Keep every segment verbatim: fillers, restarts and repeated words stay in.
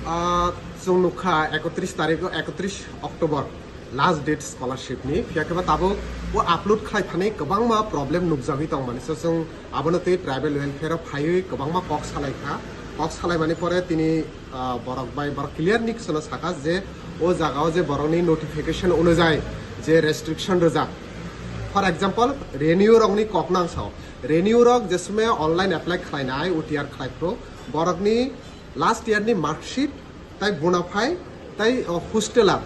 Ah, chwng nukha ekotris tarikh, ekotris October last date scholarship ni, phiya khe ba tabuk o upload khlai thani kwbangma problem nukjagwi tongmani. So chwng abono tei tribal welfare o phaiwi kwbangma kok salai kha. Kok salai mani pore tini, ah, borok bai borok clear ni kisono sakha je o jaga o je borokni notification onujai je restriction rwjak. For example, renew rokni kok nang sao. Renew rok je somoi online apply khlainai, O T R khlai phuru, borokni last year ni marksheet tai bona fide tai, o, hosteler,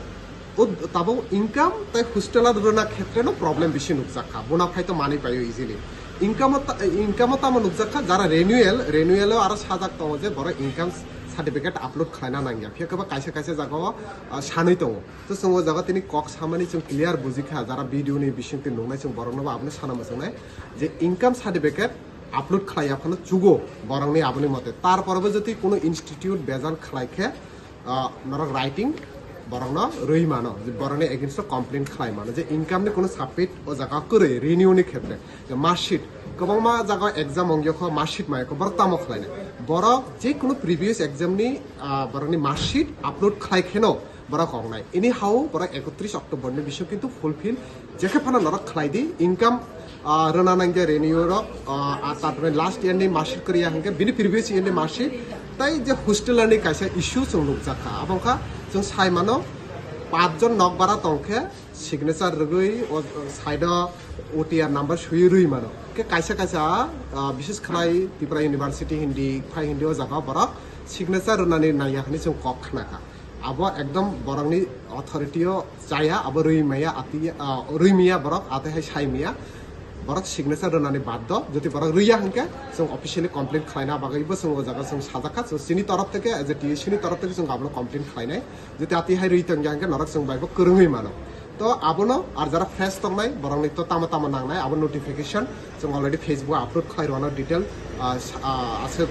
o, tabuk income tai hosteler rwna khetre no problem bisi nukjak kha. Bona fide to manwi paio easily. Income o ta-, income o tamo nukjak kha, jara renewal, renewal o aro sajak tongo je borok income certificate upload khlaina nangya. Phiya khe ba kaisa kaisa jaga o, ah, sanwi tongo. To chwng o jaga tini kok samani chwng clear buji kha, jara video ni bising twi nuknai chwng borok no bo abono sana muchungnai je income certificate upload khlai ya phano chugo borokni aboni mote. Tarpore bo jodi kuno institute bejal khlai khe, ah, norok writing borokno rwi mano, je borokni against o complaint khlai mano, je income ni kuno submit o jaga kwrwi renew ni khetre. Je marksheet, kwbangma jaga exam ongya kho marksheet maya kho, borok tamo khlainai? Borok je kuno previous exam ni, ah, borokni marksheet upload khlai kheno borok wngnai. Anyhow, borok ekotris October ni bising kintu fulfill jekhe phano norok khlai di, income, ah, rwna nangya renew rok, ah, ah, tarpore last year ni marksheet kwrwi ya hwnkhe bini previous year ni marksheet, tai je hosteler ni kaisa issue chwng nukjak kha. Abo wngkha chwng sai mano, pach jon nokbara tong khe signature rwgwi o side o O T R number swiwi rwi mano. Khe kaisa kaisa, ah, bises khlai Tripura University hindi, phai hindi o jaga borok signature rwnani nangya hwnwi chwng kok khna kha. Abo ekdom borokni authority o chaya, abo rwi maya ati, ah, rwi maya borok, atwi hai sai maya. Borok signature rwnani baddo, jodi borok rwiya hwnkhe chwng officially complaint khlaina bagwi bo chwng o jaga chwng sajak kha, chwng chini torof theke, as a T U C ni torof theke chwng abono complaint khlainai. Jodi ati hai rwi tongya hwnkhe norok chwng bai bo kwrwngwi mano. To abono ar jara fresh tongnai, borokni to tamo tamo nangnai, abo notification chwng already Facebook o upload khlai rwano detail, ah, s-, ah, aswk,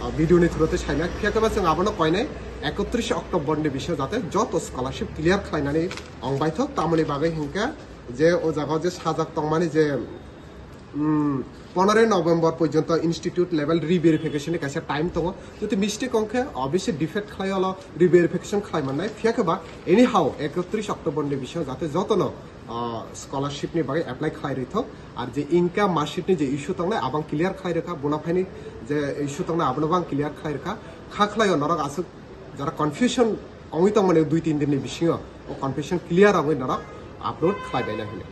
ah, video ni through tei saimai. Phiya khe ba chwng abono koinai ekotris October ni bising jate joto scholarship clear khlainani ong baithok, tamoni bagwi hwnkhe je o jaga o je sajak tongmani je, mm, poneroy November porjonto institute level re-verification ni kaisa time tongo. Jodi mistake ongkhe, obviously defect khlai olo re-verification khlai mannai. Phiya khe ba anyhow ekotris October ni bising jate jotono, ah, scholarship ni bagwi apply khlai rwi thok. Ar je income marksheet ni je issue tongnai, abang clear khlai rwkha, bona fide ni je issue tongnai, abono bang clear khlai rwkha. Kha khlai o norok aswk jara confusion ongwi tongmani dui tin din ni bisingo, o confusion clear ongwi norok upload khlai baina hwnwi.